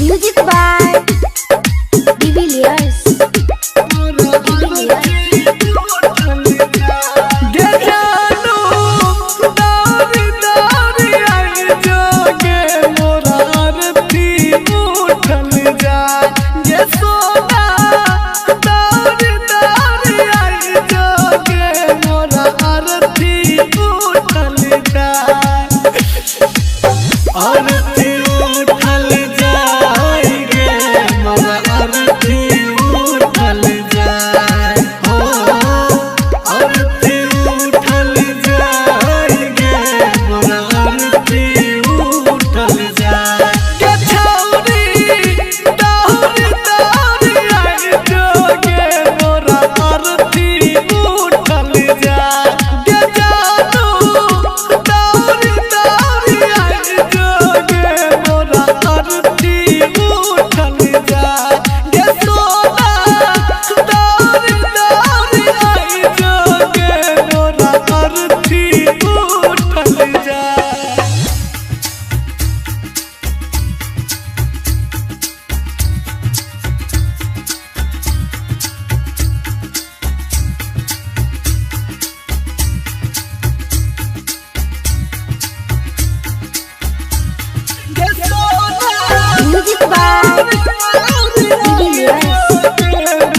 Music by De Villiers. De Villiers. गे जानू दारी दारी आई जोगे मोरा आरती उठल जाए गे सोना दारी दारी आई जोगे मोरा आरती उठल जाए आरती उठल जाए गे मोरा आरती उठल जाए हो आरती उठल जाए गे मोरा आरती उठल जाए गे छौरी दाउरी दाउरी आई जोगे मोरा आरती उठल जाए गे जानू दाउरी दाउरी आई जोगे मोरा आरती उठल जाए गे सोना दाउरी दाउरी आई जोगे मोरा आरती उठल जाए। गे सोना Music by De Villiers.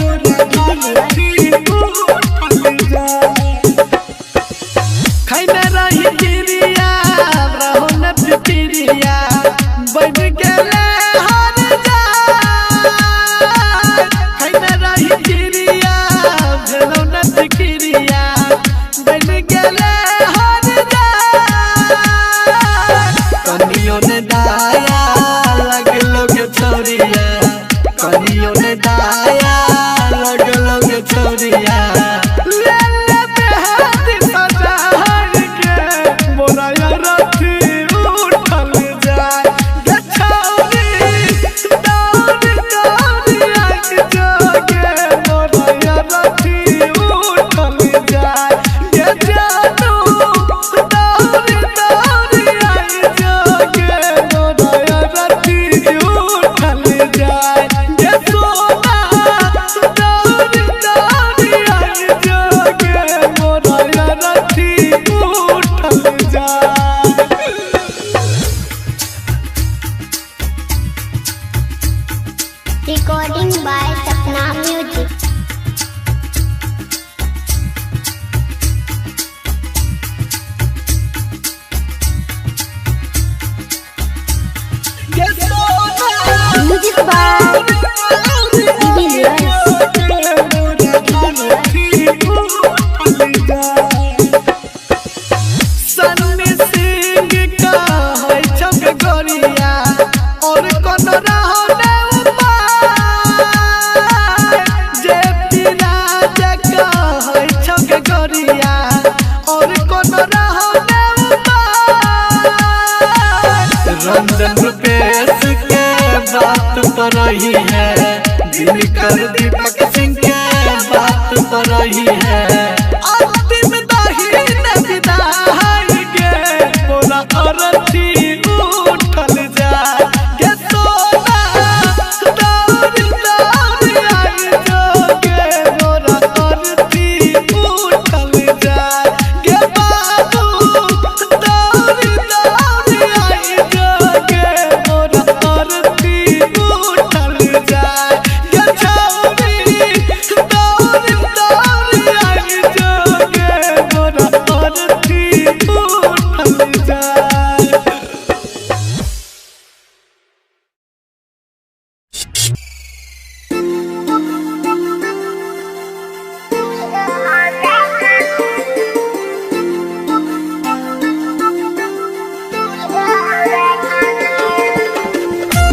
खैने रही गिरिया रहो न फिकिरिया बन गेले हर जाए खैने रही गिरिया भेलो न फिकिरिया बन गेले हर जाए कनियो ने दाया लगलो के छोरिया कनियो ने दाया लगलो के छोरिया ले ले बेहद सजाए के मोरा रथी उठल जाए गे छौरी दौड़ी दौड़ी आई जोगे मोरा रथी उठल जाए गे जानू दौड़ी दौड़ी आई जोगे मोरा रथी उठल जाए गे सोना दौड़ी दौड़ी आई जोगे मोरा रथी उठल जाए। Recording by Sapna Music. गे सोना Music by De Villiers. Sunny Singh का है चौक गोरिया और कोनो रहो ने उपाय जे राजा का है चौक गोरिया और कोनो रहो ने उपाय रंजन रुपेश के बात पर रही है दिनकर दीपक सिंह के बात पर रही है अंतिम दही विदाई गे मोरा अरथी उठल जाए गे सोना दौड़ी दौड़ी आई जोगे मोरा अरथी उठल जाए गे बाबू दौड़ी दौड़ी आई जोगे मोरा अरथी उठल जाए गे छौरी दौड़ी दौड़ी आई जोगे मोरा अरथी उठल जाए।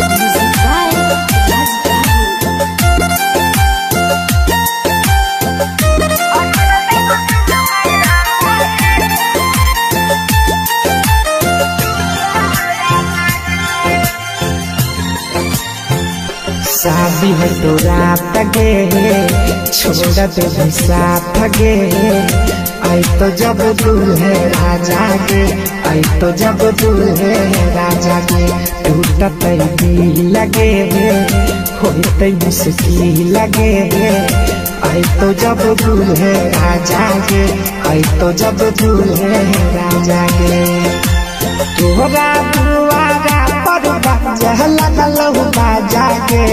Music by Raj Babu. शादी हो तो रात गे, छोड़ दे साथ गे। आई तो जब दूल्हे राजा गे, आई तो जब दूल्हे राजा गे। टूटत दिल लगे, होते मुश्किल लगे, आई तो जब दूल्हे राजा गे, आई तो जब दूल्हे राजा गे। तोहरा दुआरा पर बाजा लगल बाजा गे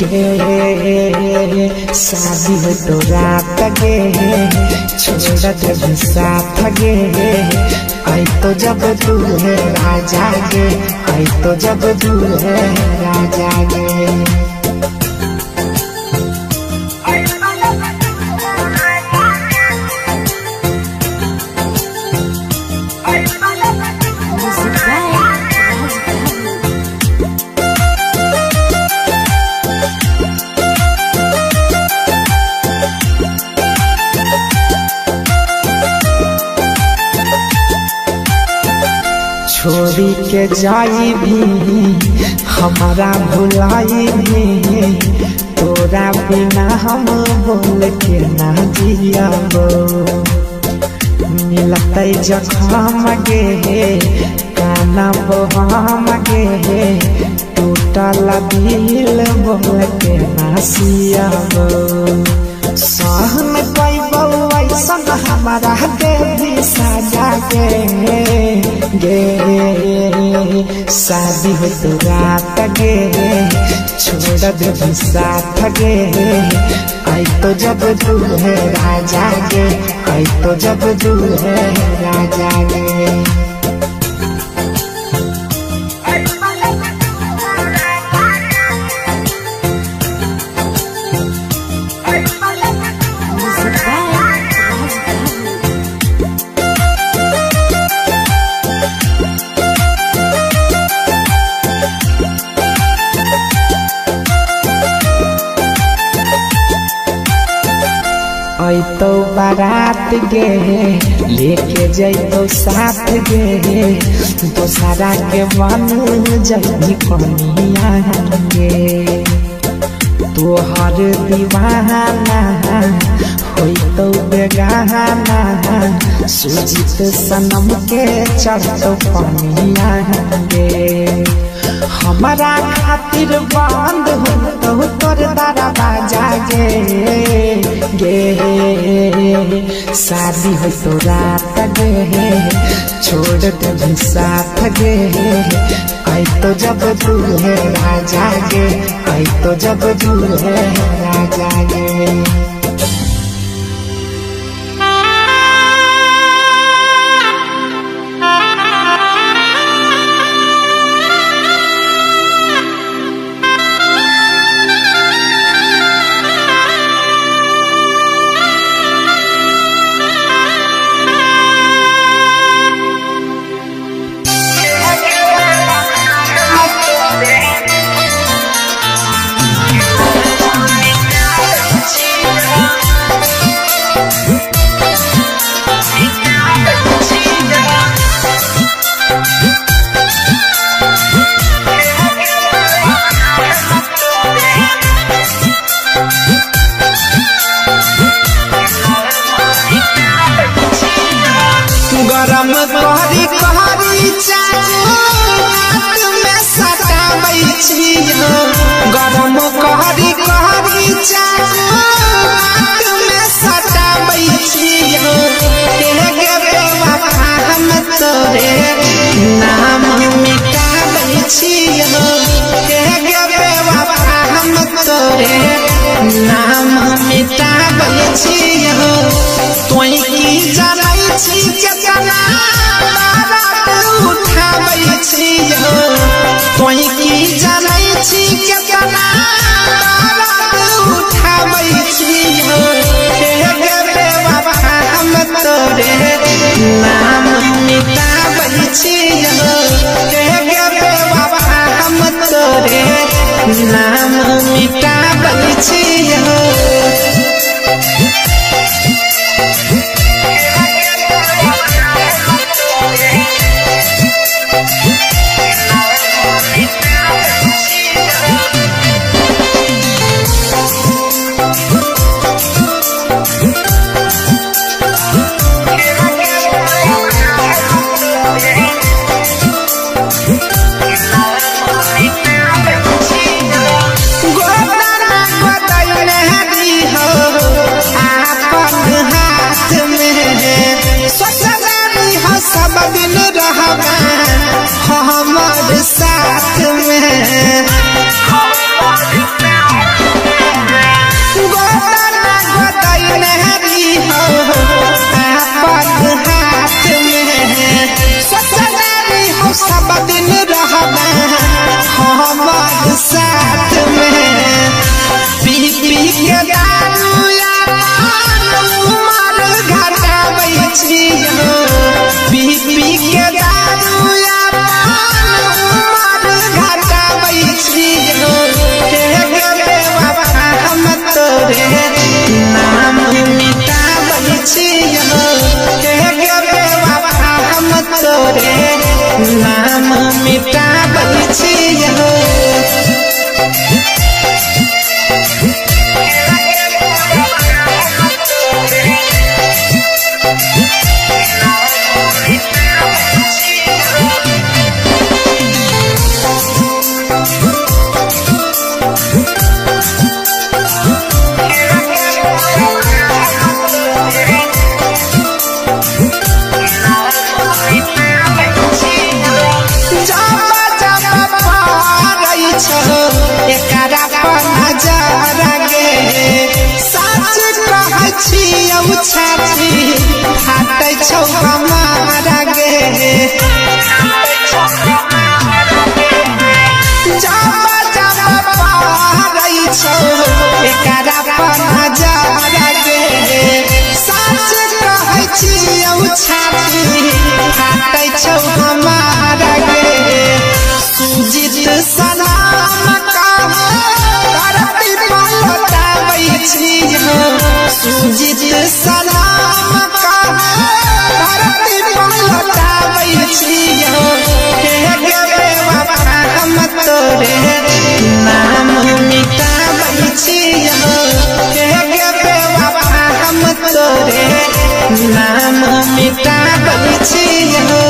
गे, शादी हो तो रात गे, छोड़ दे साथ गे, आई तो जब दूल्हे राजा गे, आई तो जब दूल्हे राजा गे। Music by Raj Babu. छोड़ी के जाई भी हमारा भुलाई भी, तोरा बिना हम बोल के ना जियाबो। मिलते जखम गे, काना बहम गे, टूटल दिल बोल के ना सियाबो। सहन पैबो ऐसन हमारा देवी साजा गे गे, शादी हो तो रात गे, छोड़ दे साथ गे, आई तो जब दूल्हे राजा गे, आई तो जब दूल्हे राजा गे। Music by Raj Babu. आई तो बारात गे, लेके जैतो साथ गे, दोसरा के मन जल्दी कनिया गे। तोहर दीवाना होई तो बेगाना, सुजीत सनम के चढ़तो पनिया गे। हमारा खातिर बंद हो तो तोर दरवाजा गे गे, शादी हो तो रात गे, छोड़ दे साथ गे, आई तो जब दूल्हे राजा गे, आई तो जब दूल्हे राजा गे। गरम करी करी चाकू में सटाबै छियो, गरम करी करी चाकू में सटाबै छियो। गे बेवफा हम तोरे नाम मिटाबै छियो, गे बेवफा हम तोरे नाम मिटाबै छियो। तोय की जानै छी केतना बारात उठाबै छियो, तोय की जानै छी केतना बारात उठाबै छियो। हे गे बेवफा हम तोरे नाम मिटाबै छियो, हे गे बेवफा हम तोरे नाम मिटाबै छियो। छौ एकरा पर नजर गे। सच कहै छियौ छाती फाटै छौ हमार गे। जब जब पड़ै छौ एकरा पर नजर गे। सच कहै छियौ छाती फाटै छौ हमार गे। सुजित सलाम कहे धरती पलटाबै छियौ। सुजित सलाम कहे धरती पलटाबै छियौ। हे गे बेवफा हम तोरे नाम मिटाबै छियौ। हे गे बेवफा हम तोरे नाम मिटाबै छियौ।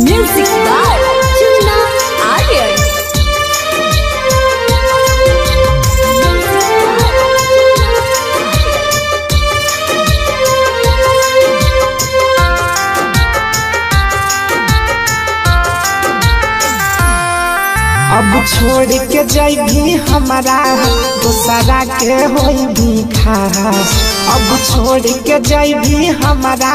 Music by Chuna Aryan. अब छोड़ के जैभी हमारा दोसरा के होई खास। अब छोड़ के जैभी हमारा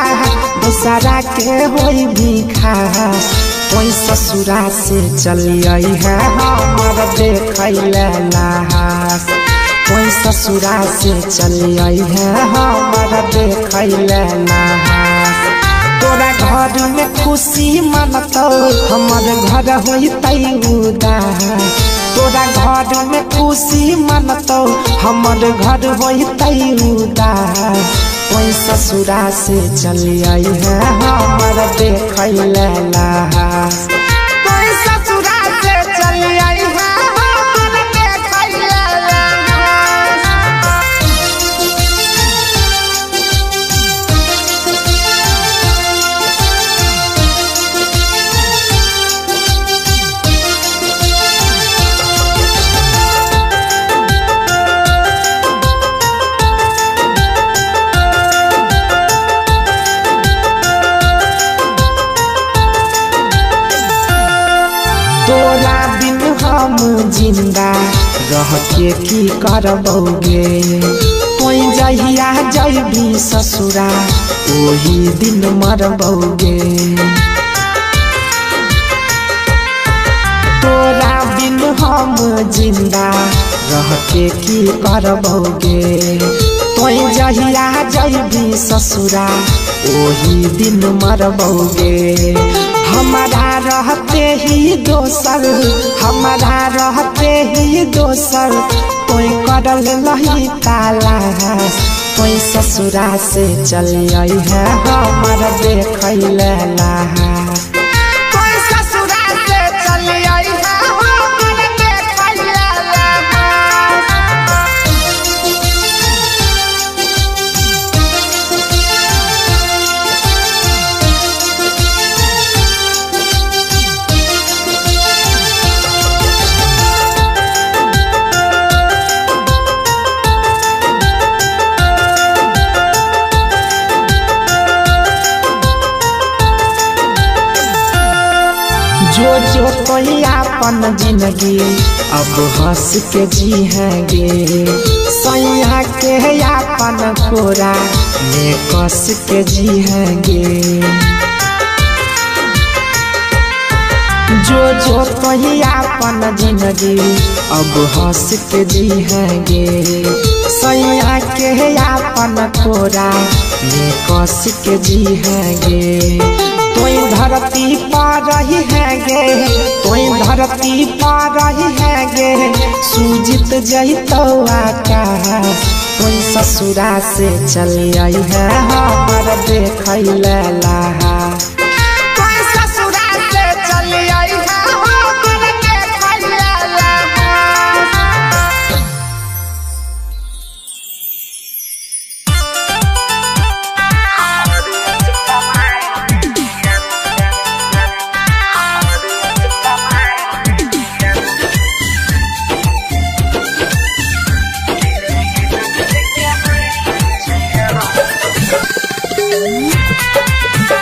दोसरा के होई खास। कोई ससुरा से चलिए है हमर देखै ले लाश। कोई ससुरा से चलिए है हमर देखै ले लाश। तोरा घर में खुशी मनतौ हमर घर होइतै उदास। तोरा घर में खुशी मनतौ हमर घर होइतै उदास। कोई ससुरा से चलिए है हमर देखै ले लाश। कोई ससुरा से चलिए है हमर देखै ले लाश। तोरा बिन हम जिंदा रह के की करबौगे। तोई जहिया जैबी ससुरा ओही दिन मरबौगे। तोरा बिन हम जिंदा रह के की करबौगे। तोई जहिया जैबी ससुरा ओही दिन मरबौगे। हमारा रहते ही दोसर, हमारा रहते ही दोसर तोई करल लही ताला। तोई ससुरा से चलिए है हमर देखै ले लाश। तोई ससुरा से चलिए है हमर देखै ले लाश। जो जो कोई अपन जिंदगी अब हंस के जी हैंगे। सैया के अपन कोरा में कस के जी हैंगे। जो जो कोई अपन जिंदगी अब हंस के जी हैंगे। सैया के अपन कोरा में कस के जी हैंगे। तोई धरती पर रही हैगे, तोई धरती पर रही हैगे। सुजित जइतौ आकाश। तोई ससुरा से चलिए है हमर देखै ले लाश। तोई ससुरा से चलिए है हमर देखै ले लाश। Thank you.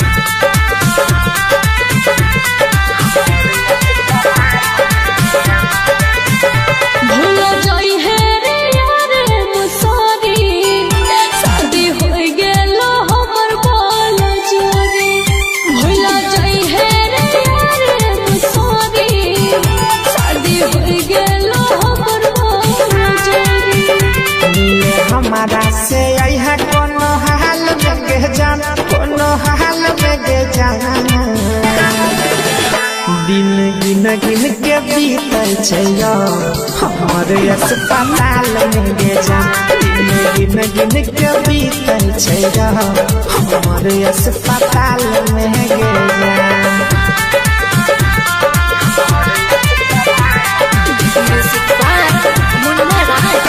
छै यौ हमर अस्पताल में गे जान। दिन गिन गिन के बीतै छै यौ हमर अस्पताल में गे जान। Music by Munna Raj.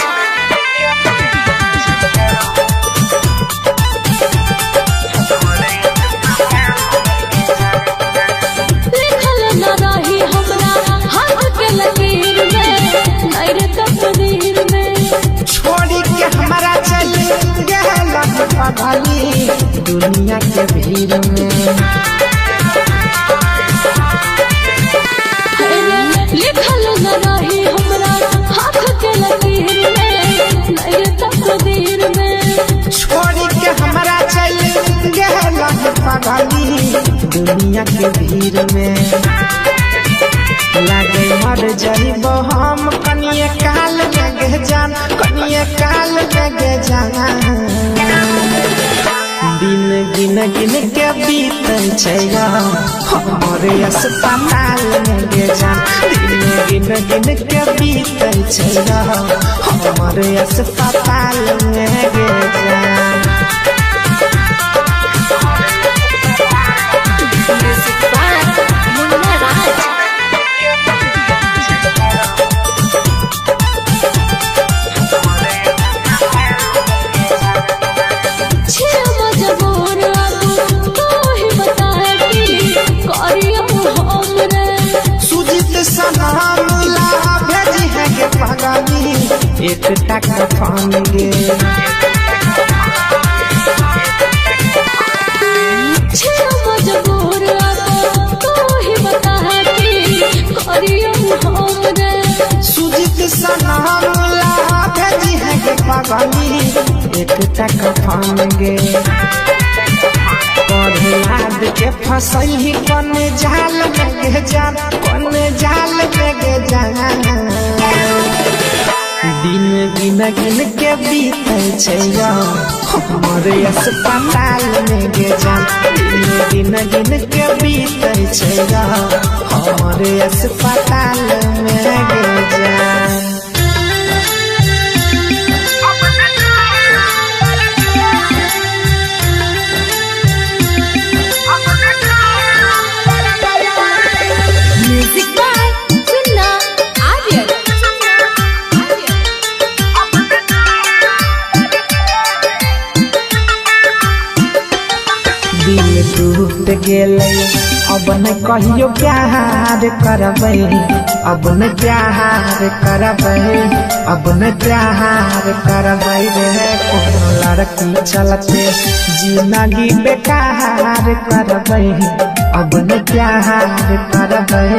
लिखल न रही हमरा हाथ के लकीर में, नहीं रे तकदीर में। छोड़ी के हमारा चल गेलन पगली दुनिया के भीड़ में। लिखल न रही हमरा हाथ के लकीर में, नहीं रे तकदीर में। छोड़ी के हमारा चल गेलन पगली दुनिया के भीड़ में। लागे मर जाइबो हम कनिए काल में गे जान, कनिए काल में गे जान। दिन गिन गिन के बीतै छै यौ हमर अस्पताल में गे जान। दिन गिन गिन के बीतै छै यौ हमर अस्पताल में गे जान। Music by Munna Raj. छिया मजबूर अब तू ही बता कि करियो हम रे। सुजीत सलाम ला भेजी है गे पगली एक टका फान गे। छिया मजबूर अब तू ही बता कि करियो हम रे। सुजीत सलाम ला भेजी है गे पगली एक टका फान गे। याद के फसही कौन जाल में गे जान, कौन जाल में गे जान। दिन गिन गिन के बीतै छै यौ हमर अस्पताल में गे जान। दिन गिन गिन के बीतै छै यौ हमर अस्पताल में गे जान। Music by Chunna Aryan. दिल टूट गेलै अब न कहियो प्यार करबै, अब न प्यार करबै, अब न प्यार करबै रे। कोनो लड़की चलते जिंदगी बेकार करबै, अब न प्यार करबै,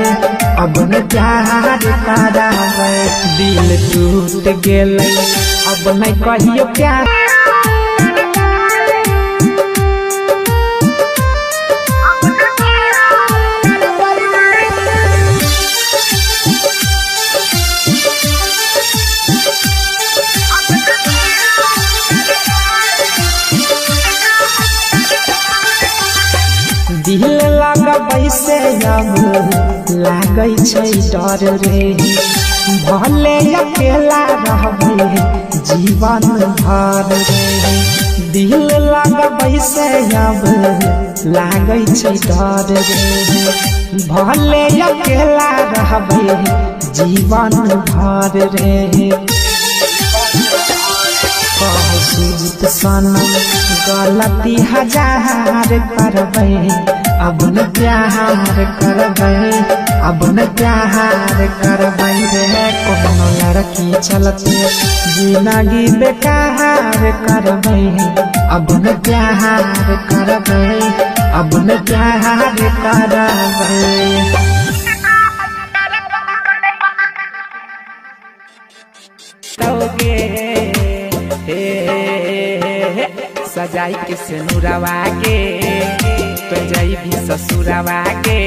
अब न प्यार करबै। दिल टूट गेलै अब न कहियो प्यार। दिल लगबै से अब लागै छै डर रे, भले अकेला रहबै जीवन भर रे। दिल लगबै से अब लागै छै डर रे, भले अकेला रहबै जीवन भर रे। सुजीत सनम गलती हजार करबै, अब न प्यार करबै, अब न प्यार करबै रे। कोनो लड़की चलते जिंदगी बेकार करबै, अब न प्यार करबै, अब न प्यार करबै। सजाई के सिनुरवा के तो जइबी ससुरवा के,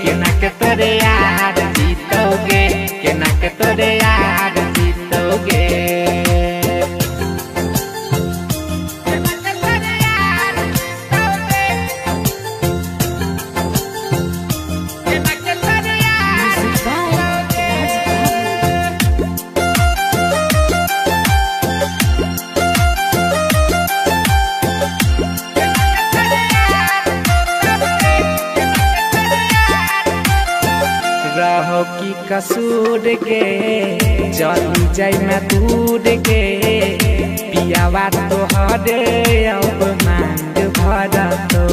केना के तोरे यार जीतोगे, केना के तोरे यार जीतोगे। Music by कसूर गे, चली जाय मैं दूर गे, पियावा तोहर अब मांग भरतो।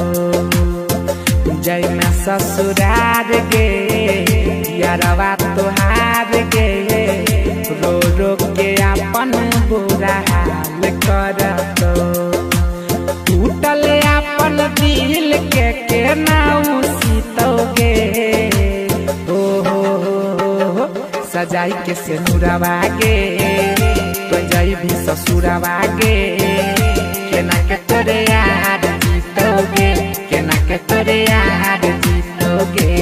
जय मैं ससुरार गे, यारवा तोहार गे, रो रो के अपन बुरा हाल करतो। टूटल अपन दिल के केना उसीतोगे, हो हो हो सजाई के सेनुरवा गे, तो जाई भी ससुरवा गे, केना के तोरे यार जीतोगे, केना के तोरे यार जीतोगे।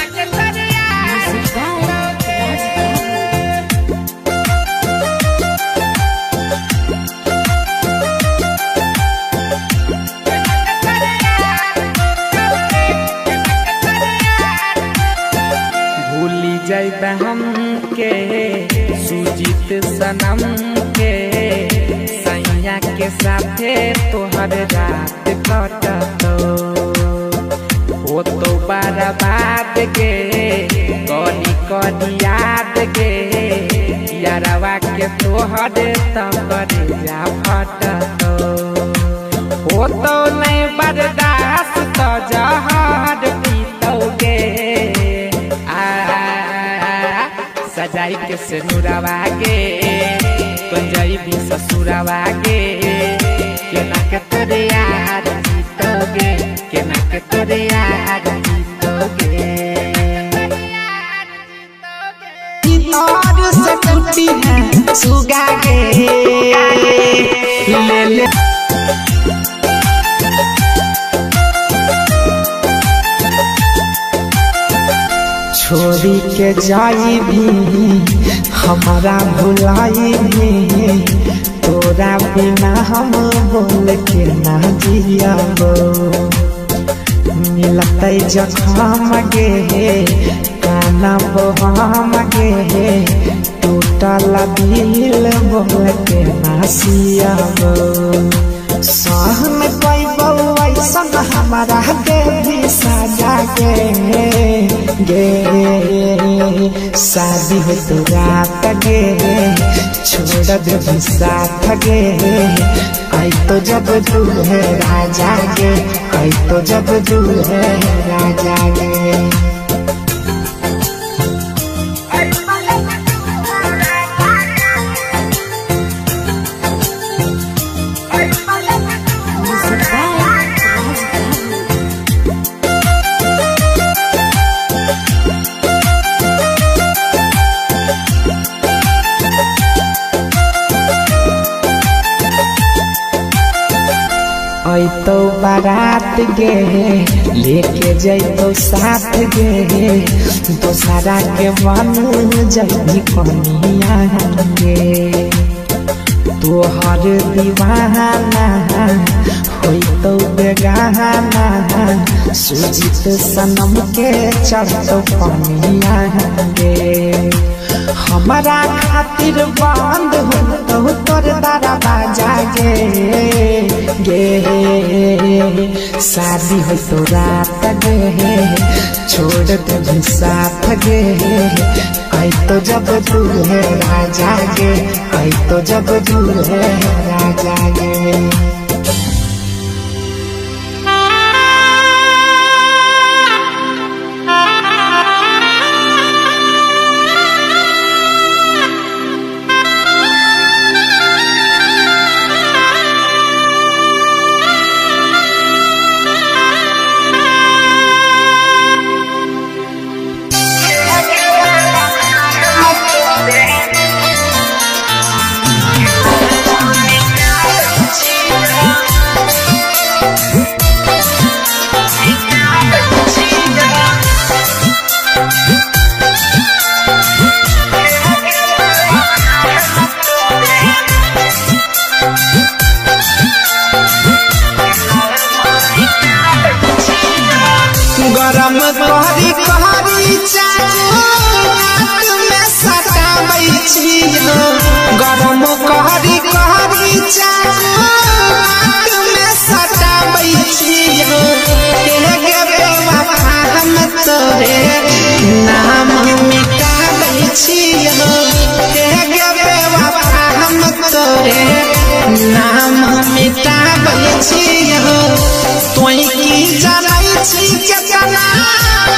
Music by Raj Babu. भूली जाइब हम के सुजीत सनम के, सैया के साथे तोहर रात कटतो। ओ तो बर्बाद गे, करी करी याद गे, यारवा के तोहर तकर जा फटतो। ओ तो नहीं बर्दाश्त तो जहर पीतोगे, आ सजाई के सेनुरवा गे, तो जाई भी ससुरवा गे, केना के तोरे यार जीतोगे, केना के तोरे यार जीतोगे। और से टूटी है सुगा गे, ले ले छोड़ी के जाई भी हमारा भुलाई भी, तोरा बिना हम बोल के ना जियाबो। मिलतै जखम गे, काना बहम गे, टूटल दिल बोल के ना सियाबो। सह में पैबो ऐसन हमारा देवी सजा गे गे, शादी हो तो रात गे, छोड़ दे साथ गे, आई तो जब दूल्हे राजा गे, आई तो जब दूल्हे राजा गे। Music by Raj Babu. ऐतो बारात गे, लेके जैतो साथ गे, दोसरा के बन जल्दी कनिया गे। तोहर दीवाना होइतो बेगाना, सुजीत सनम के चढ़तो पनिया गे। हमारा खातिर बंद हो तोर दरवाजा गे गे, शादी हो तो रात गे, छोड़ दे साथ गे, आई तो जब दूल्हे राजा गे, आई तो जब दूल्हे राजा गे। Yeah. तोरे नाम मिटाबै छियौ। तोय की जानै छी केतना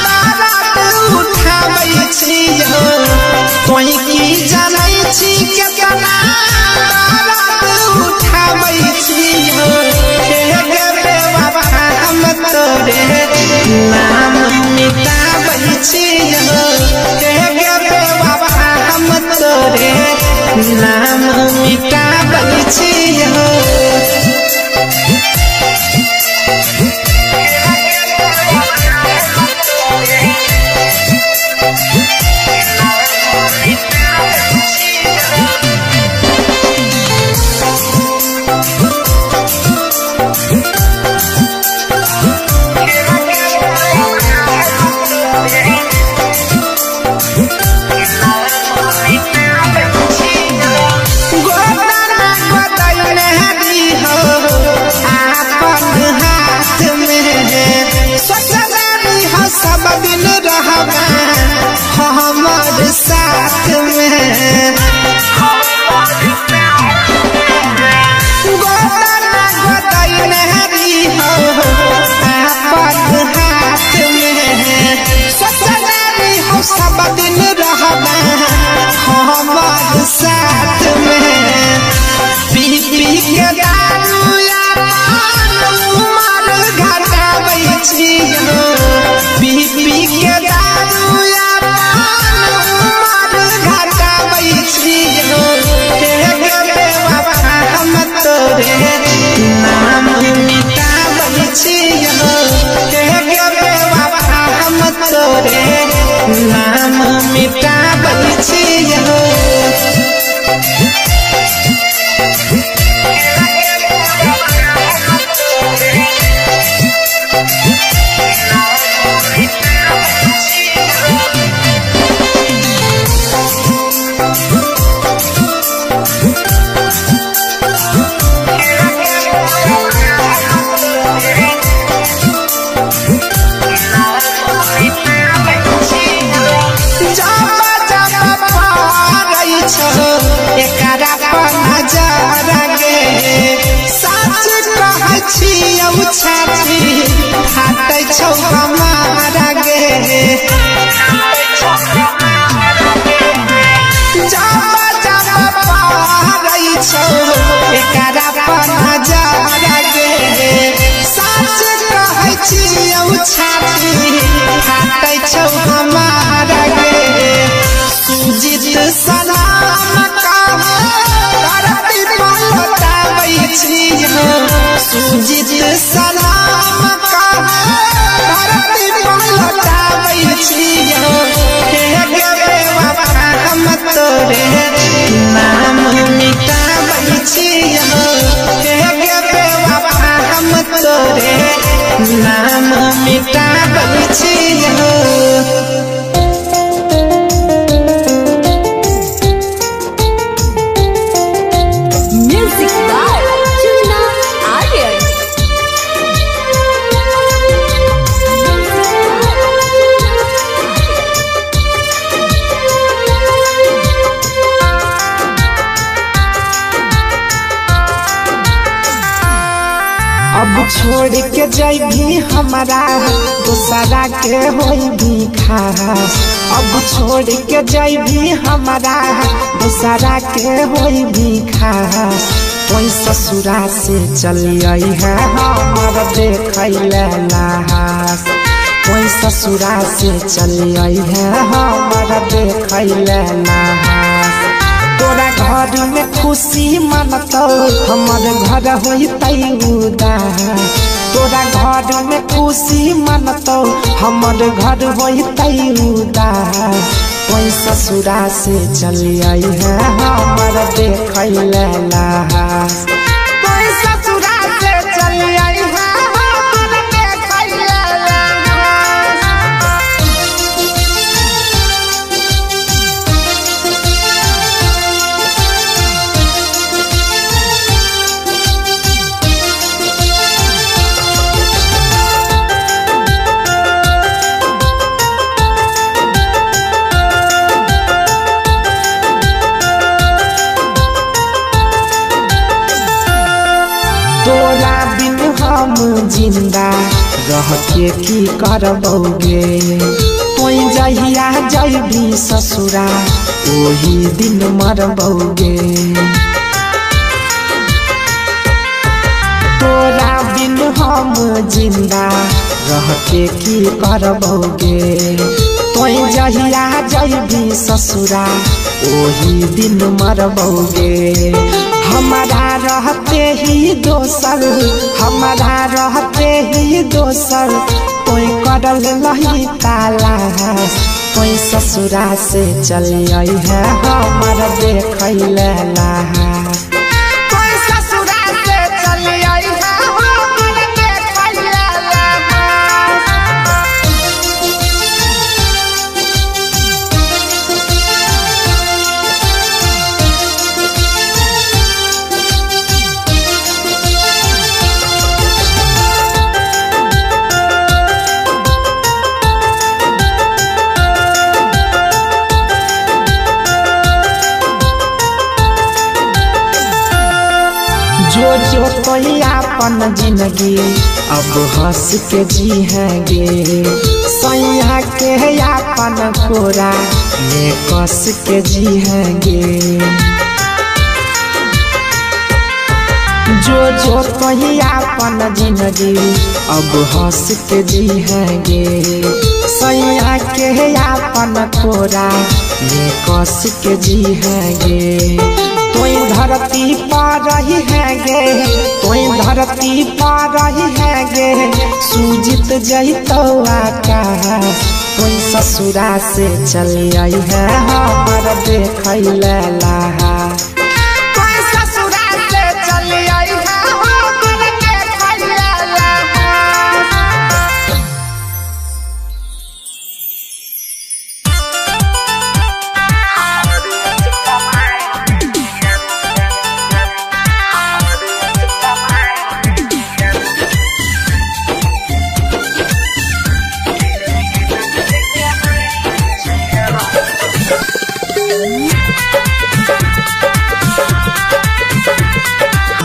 बारात उठाबै छियौ। तोय की जानै छी केतना बारात उठाबै छियौ। हे गे बेवफा हम तोरे नाम मिटाबै छियौ। हे गे बेवफा हम तोरे नाम मिटाबै छियौ। गोदना गोदैने दिहो आपन हाथ में, सोचलानी हो सब दिन रहबा हमर साथ में। गोदना गोदैने दिहो आपन हाथ में, सोचलानी हो सब दिन रहबा हमर साथ में। पी पी के दारू अपन उमर घटाबै छियौ। पी पी के दारू अपन उमर घटाबै छियौ। हे गे बेवफा हम तोरे नाम मिटाबै छियौ। हे गे बेवफा हम तोरे नाम मिटाबै छियौ। जब जब पड़ै छौ एकरा पर नजर गे, सच कहै छियौ छाती फाटै छौ हमार गे। जब जब पड़ै छौ एकरा पर नजर गे, सच कहै छियौ छाती फाटै छौ हमार गे। सुजित सलाम कहो धरती पलटाबै छियौ। सुजित सलाम कहो धरती पलटाबै छियौ। हे गे बेवफा हम तोरे नाम मिटाबै छियौ। हे गे बेवफा हम तोरे नाम मिटाबै छियौ। Music by Chunna Aryan. अब छोड़ के जैभी हमारा दोसरा के होई खास। अब छोड़ के जैभी हमारा दोसरा के होई खास। कोई ससुरा से चलिए है हमर देखै ले लाश। कोई ससुरा से चलिए है हमर देखै ले लाश। तोरा घर में खुशी मनतौ हमर घर होइतै उदास। तोरा घर में खुशी मनतौ हमर घर होइतै उदास। कोई ससुरा से चलिए है हमर देखै ले लाश। कोई ससुरा से चलिए है हमर देखै ले लाश। जिंदा रह के की करबौगे। तोई जहिया जैबी ससुरा ओही दिन मरबौगे। तोरा बिन हम जिंदा रह के की करबौगे। तोई जहिया जैबी ससुरा ओही दिन मरबौगे। हमारा रहते ही दोसर, हमारा रहते ही दोसर, तोई करल लही ताला। तोई ससुरा से चली आई है हमारा देखै ला। तोई ससुरा से चली आई है हमारा देखै ला। जो जो कोई अपन जिंदगी अब हंस के जी हैंगे। सैया के अपन कोरा में कस के जी हैंगे। जो जो कोई अपन जिंदगी अब हंस के जी हैंगे। सैया के अपन कोरा में कस के जी हैंगे। तोई धरती पर रही हैगे, तोई धरती पर रही हैगे, सूजित जइतौ आकाश। तोई ससुरा से चली आई है हमारा देखै ला। तोई ससुरा से चली आई है हमारा देखै ला।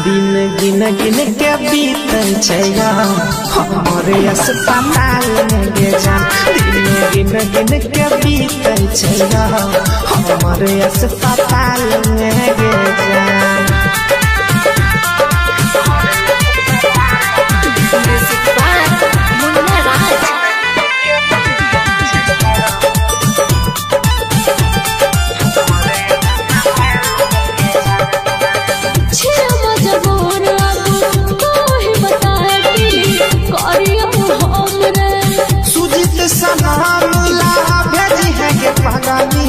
दिन गिन गिन के बीतल छै हमर अस्पताल में गे जान। दिन गिन गिन के बीतल छै हमर अस्पताल में गे जान। मुन्ना राज। सुजीत सलाम ला भेजी है के पगानी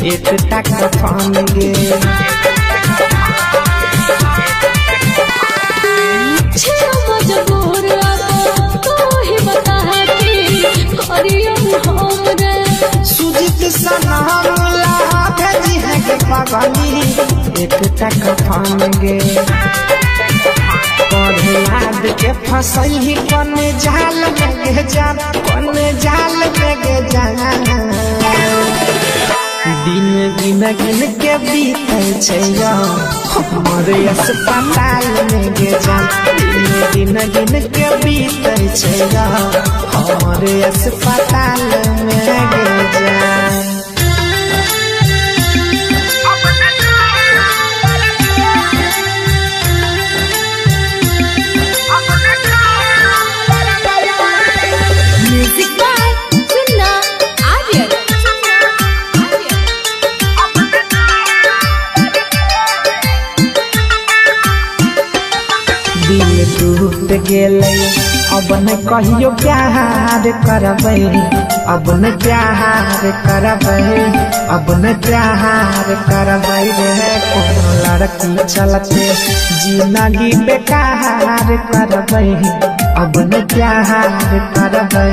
एक टका फान गे। सुजीत सलाम ला भेजी है के पगानी एक टका फान गे। याद के फसल ही कौन जाल में गे जान, कौन जाल में गे जान। दिन गिन गिन के बीतल छै हमर अस्पताल में गे जान। दिन गिन गिन के बीतल छै हमर अस्पताल में गे जान। Music by Chunna Aryan. दिल टूट गेलै अब न कहियो प्यार करबै, अब न प्यार करबै, अब न प्यार करबै रे। कोनो लड़की चलते जिंदगी बेकार करबै, अब न प्यार करबै,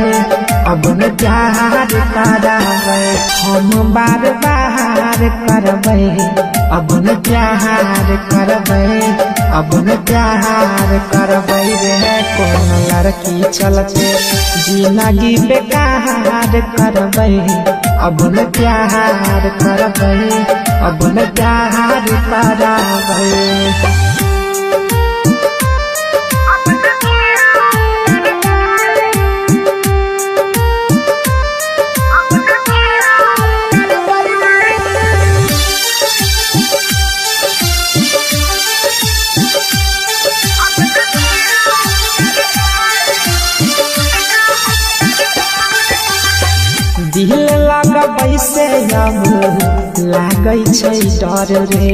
अब न प्यार करबै। हम बार बार करबै, अब न प्यार करबै, अब न प्यार करबै रे। कोनो लड़की चलते जिंदगी बेकार करबै, अब न प्यार करबै, अब न प्यार करबै। अब लागै छै डर रे।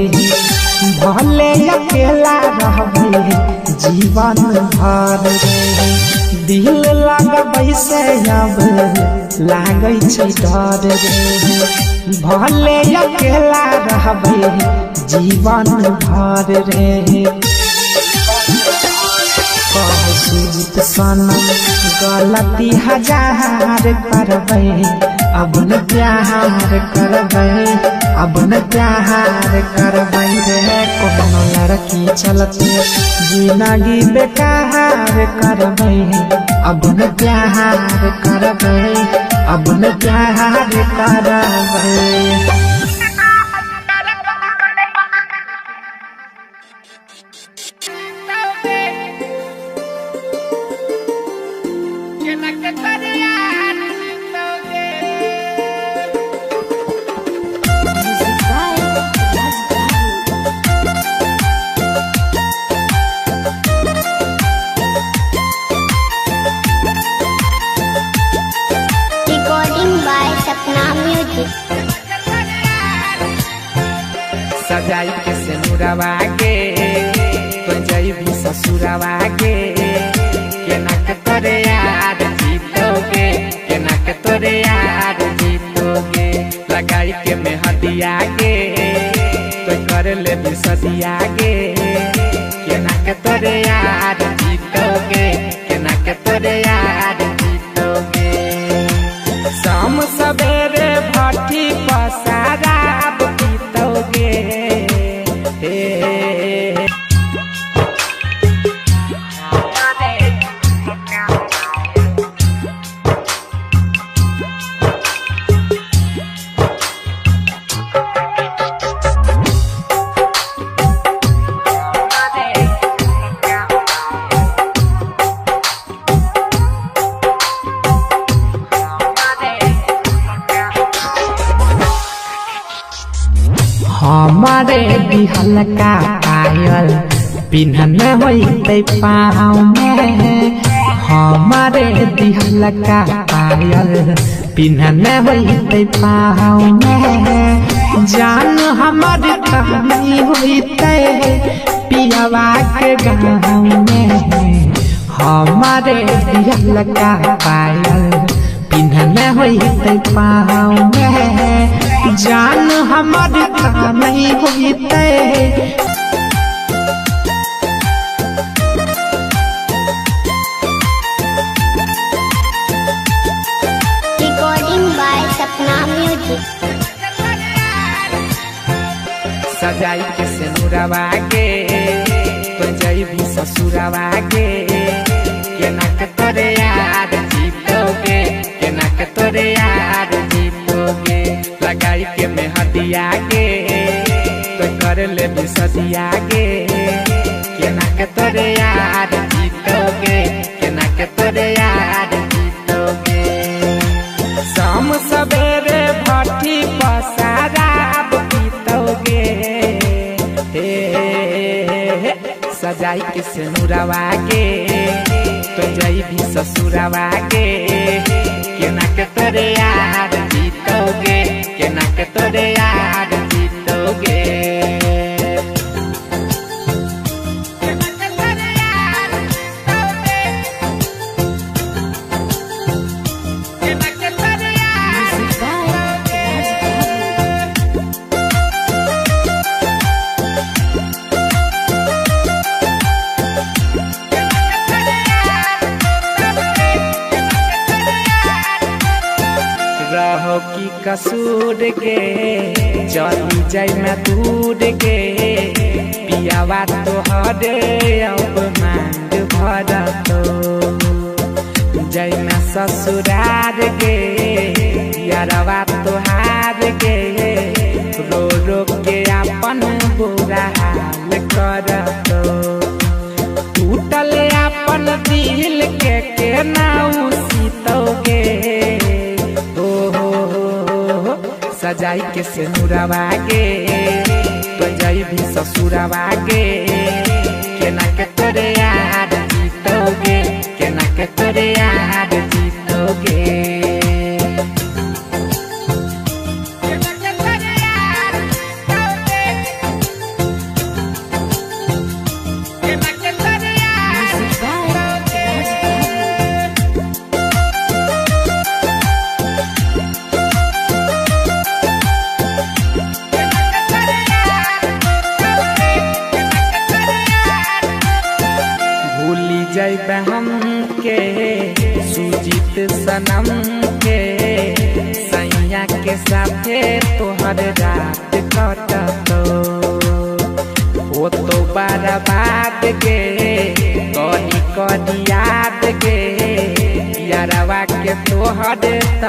भले अकेला रहबै जीवन भर रे, दिल लगबै से अब लागै छै डर रे। भले अकेला रहबै जीवन भर रे। सुजित सनम गलती हजार करबै, अब न प्यार करबै, अब न प्यार करबै रे। कोनो लड़की चलते जिंदगी बेकार करबै, अब न प्यार करबै, अब न प्यार करबै। Music by Raj Babu. Recording by Sapna Music. सजाई के सेनुरवा गे, तो जैबी ससुरवा गे, केना के तोरे यार जीतोगे, केना के तोरे यार जीतोगे। लगाई के मेहदिया गे, तो कर ले सदिया गे, केना के तोरे यार जीतोगे, केना के तोरे यार जीतोगे। शाम सवेरे भट्ठी पसाराब पीतोगे। हे हमारे बिहल का पायल पिन्हन होइतै पाँव में, हमारे दिहल का पायल पिन्हन होइतै पाँव में। जान हमर कहानी होइतै पियवा के गाँव में, हमारे दिहल का पायल पिन्हन होइतै पाँव में। जान हमर कहानी होइतै। Recording by Sapna Music. सजाई के सेनुरवा गे, तो जैबी ससुरवा गे, केना के तोरे यार जीतोगे, केना के तोरे यार जीतोगे। लगाई के मेहदिया गे, तो कर ले सदिया गे, केना के तोरे यार जीतोगे, केना के तोरे यार जीतोगे। शाम सवेरे भट्ठी पसाराब पीतोगे। हे सजाई के सेनुरवा गे, तो जैबी ससुरवा गे, केना के तोरे यार जीतोगे, केना के तोरे यार जीतोगे। Music by Raj Babu. रहो की कसूर गे, चली जाय मैं दूर गे, पियावा तोहरे अब मांग भरतो। जय मैं ससुरार गे, यारवा तोहार गे, रो रो के अपन बुरा हाल करतो। टूटल अपन दिल के केना सीतोगे। हो हो हो सजाई के सेनुरवा गे, तो जैबी ससुरवा गे, केना के तोरे यार जीतोगे, केना के तोरे यार जीतोगे। सनम के सैया के साथे तोहर रात कटतो। ओ तो बर्बाद गे करी करी याद गे यारवा के तोहर त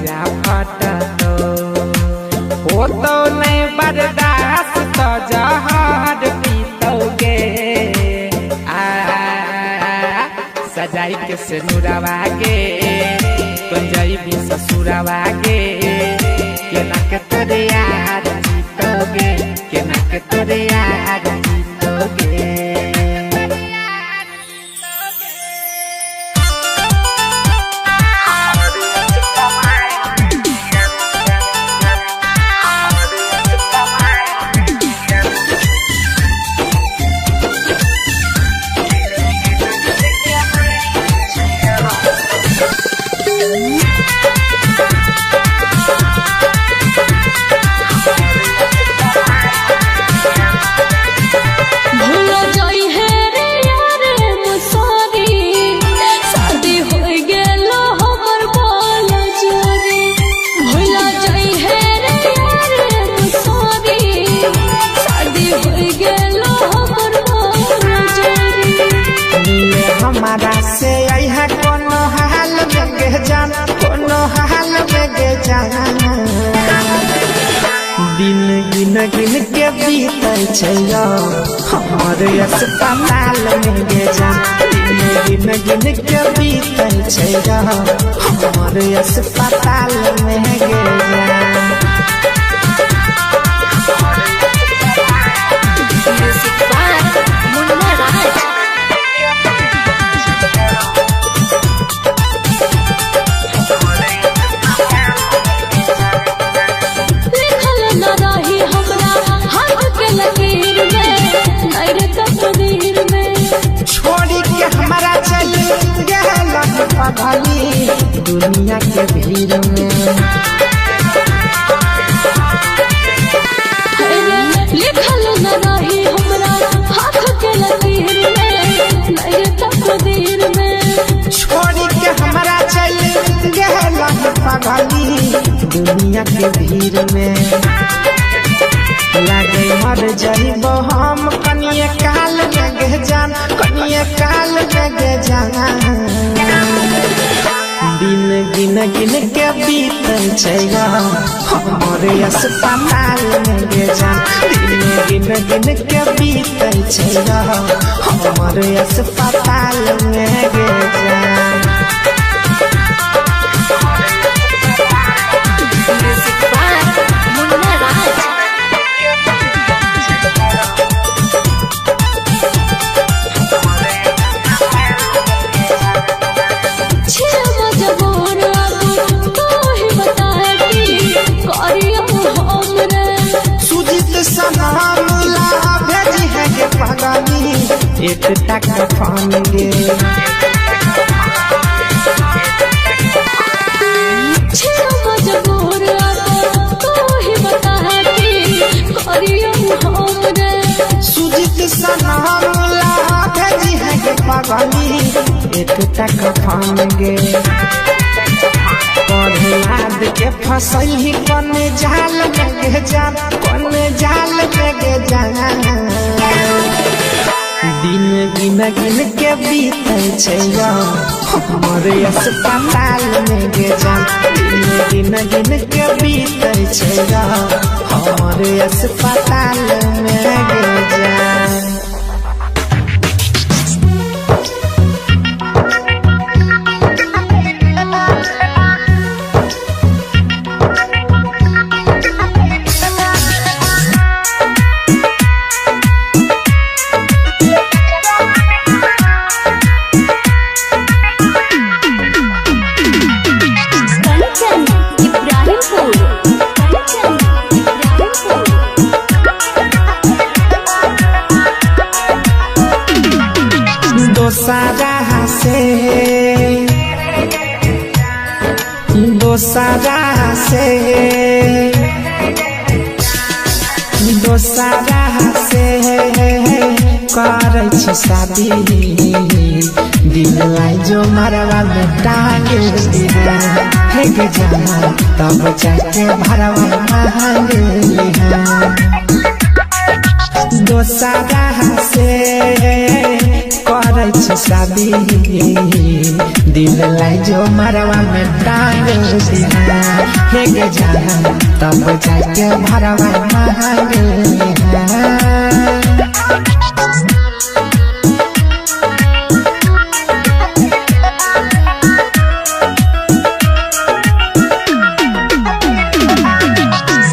जा फटतो। ओ तो नहीं बर्दाश्त तो जहर पीतोगे आ सजाई के सिनुरवा गे तुम ससुरवा गे केना के तोरे यार जीतोगे केना के तोरे यार जीतोगे। हमारा से यहाँ कोनो हाल में गे जान कोनो हाल में गे जान दिन गिन गिन के बीतै छै हमर अस्पताल में गे जान दिन गिन गिन के बीतै छै हमर अस्पताल में गे जान। म्यूजिक बाय मुन्ना राज। लिखल न रही हमरा हाथ के लकीर में नहीं रे तकदीर में छोड़ी के हमारा चल गेलन पगली दुनिया के भीड़ में लिखल न रही हमरा हाथ के लकीर में नहीं रे तकदीर में छोड़ी के हमारा चल गेलन पगली दुनिया के भीड़ में लागे मर जइबो हम कनिए काल में गे जान कनिए काल में गे जान दिन गिन गिन के बीतै छै हमर अस्पताल में गे जान दिन गिन गिन के बीतै छै हमर अस्पताल में गे जान। म्यूजिक बाय मुन्ना राज। सुजीत सलाम ला भेजी है के पगली एक टका फान गे सुजीत सलाम ला भेजी है के पगली एक टका फान गे याद के फसल ही कौन जाल में गे जान कौन जाल में गे जान दिन गिन गिन के बीतै छै हमर अस्पताल में गे जान दिन गिन गिन के बीतै छै हमर अस्पताल में गे जान। कंचन इब्राहिमपुर कंचन इब्राहिमपुर। दोसारा से दोसारा से दोसारा से कर करै छी शादी, दिल लाई जो मरवा में टांग दिहा। हे गे जान तब जाके भरवा मांग लिहा। दोसरा से करै छी शादी, दिल लाई जो मरवा में टांग दिहा। हे गे जान तब जाके भरवा मांग लिहा।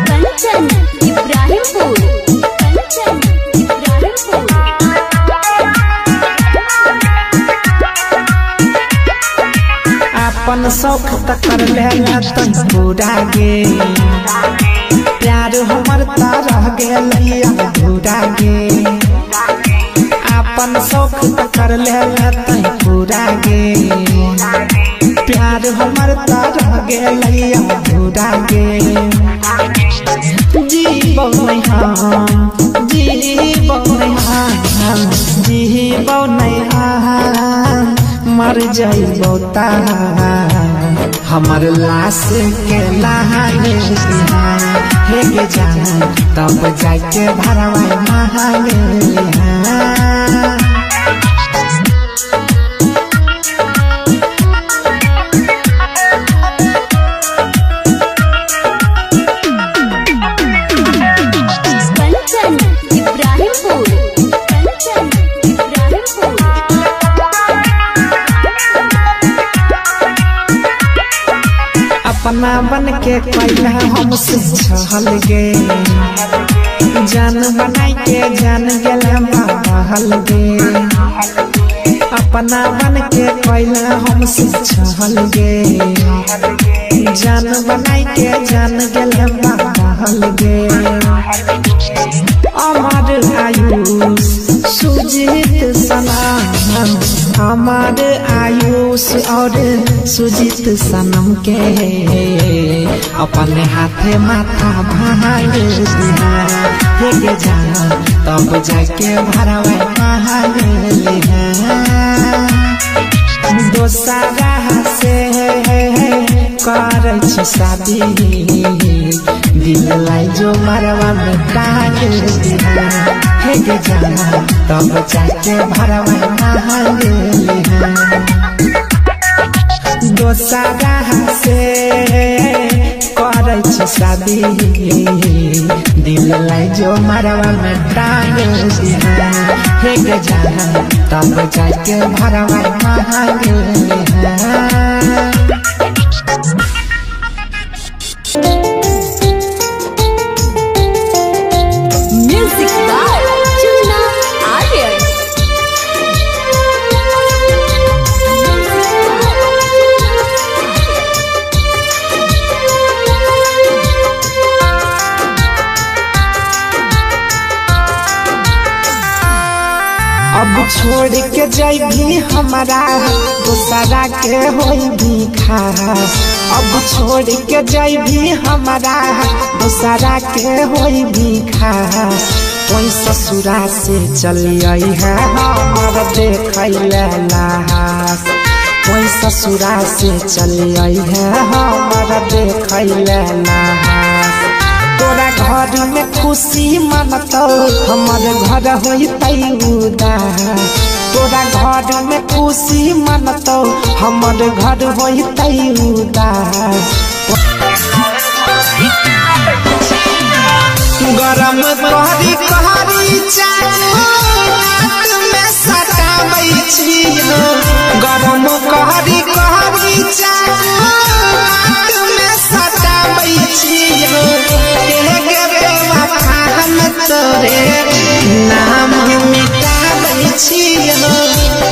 कंचन इब्राहिमपुर, कंचन इब्राहिमपुर। अपन शौक त कर लेला तन पूरा गे, प्यार हमर त रह गेल अधूरा गे। अपन शौक त कर लेला तन पूरा गे, प्यार हमर त रह गेल अधूरा गे। जीबौ नहीं हम, जीबौ नहीं हम, जीबौ नहीं हम, मर जाइबौ ता हमर लाश के लहान दिहा। हे गे जान तब जाके भरवा मांग लिहा। कंचन इब्राहिमपुर, कंचन इब्राहिमपुर। अपना बन के कैला हमसे छहल गे, जान बनाई के जान गेला बहल गे। अपना बन के कैला हमसे छहल गे, जान बनाई के जान गेला बहल गे। अमर आयुष सुजीत सनम, अमर आयुष और सुजीत सनम के अपन हाथे माथा भांग दिहा। हे गे जान तब जाके भरवा मांग लिहा। दोसरा से करै छी शादी, दिल लाई जो मरवा में टांग दिहा। हे गे जान तब जाके भरवा मांग लिहा। दोसरा से करै छी शादी, दिल लाई जो मरवा में टांग दिहा। हे गे जान तब जाके भरवा मांग लिहा। Music by Chunna Aryan. अब छोड़ के जैभी हमारा दूसरा के होई भी खास। अब छोड़ के जैभी हमारा दूसरा के होई भी खास। कोई ससुरा से चली आई है हमार देखै ले लाश। कोई ससुरा से चली आई है हमार देखै ले लाश। तोरा घर में खुशी मनतौ हमर घर होइतै उदास। तोरा घर में खुशी मनतौ हमर घर होइतै उदास। गरम कहरी कहरी चाकू में सटाबै छी हो। गरम कहरी कहरी चाकू में सटाबै छी हो। के बेवफा हम तोरे नाम मिटाबै छी हो।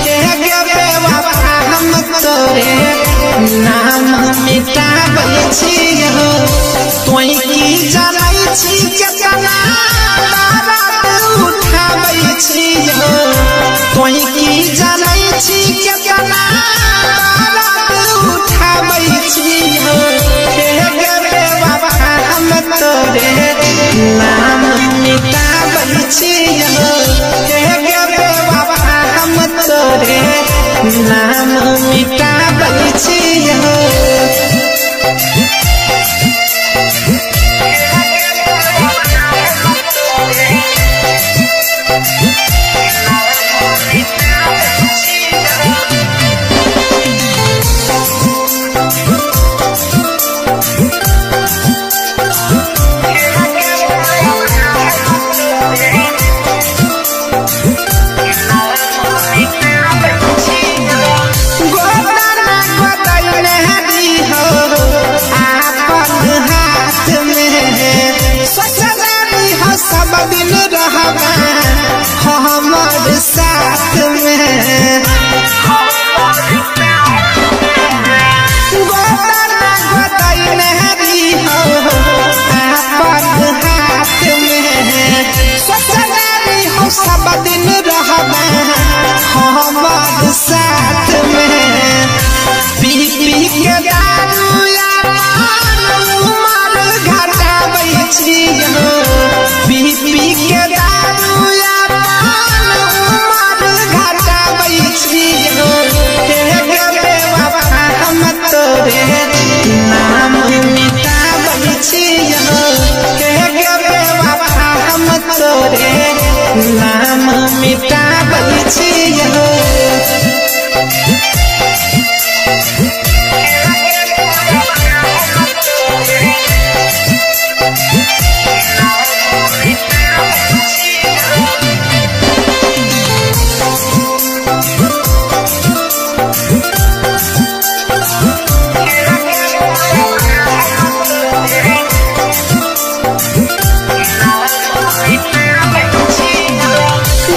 के बेवफा हम तोरे नाम मिटाबै छी हो। तोय की जानै छी केतना बारात उठाबै छी हो। तोय की जानै छी केतना बारात उठाबै छी हो। हे गे बेवफा हम तोरे नाम मिटाबै छी हो। हे गे बेवफा नाम मिटाबै छियौ। गोदना गोदैने हो आपन हाथ में, सोचलानी हो सब दिन रहबा हमर साथ में। गोदना गोदैने हो आपन हाथ में, सोचलानी हो सब दिन रहबा हमर साथ में। पी पी के दारू उमर घटाबै छियौ, पी पी के दारू उमर घटाबै छियौ। हे गे बेवफा हम तोरे नाम मिटाबै छियौ, हे गे बेवफा हम तोरे नाम मिटाबै छियौ।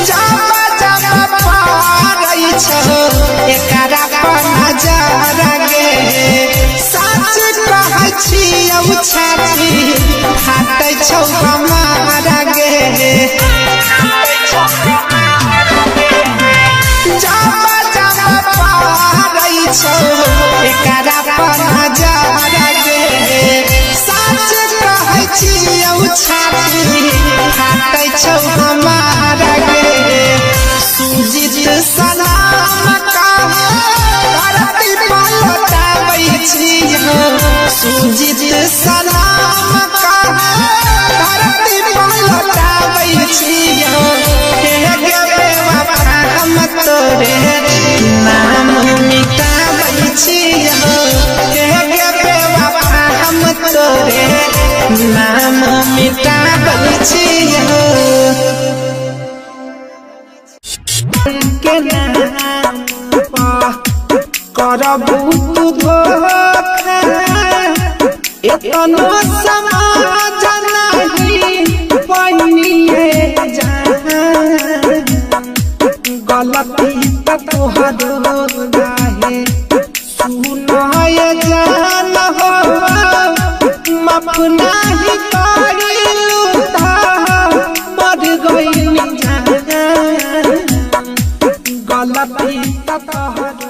जाबा जाबा पारै छौ एकरा पर नजर गे, सच कहै छियौ छाती फाटै छौ हमारा गे। जाबा जाबा पारै छौ एकरा पर नजर गे, सच कहै छियौ छाती फाटै छौ हमारा गे। सुजीत सलाम कहो धरती पलटाबै छियौ, सुजीत सलाम कहो धरती पलटाबै छियौ। हे गे बेवफा हम तोरे नाम मिटाबै छियौ, हे गे बेवफा हम तोरे नाम मिटाबै छियौ। के नाम करबू तू धोखा, एतनो समाज नहीं बनिए जान, गलती त तोहरो रहे सुनय जान हो, माफ नाही करिलू त मर गइनी जान, गलती त तोहरो।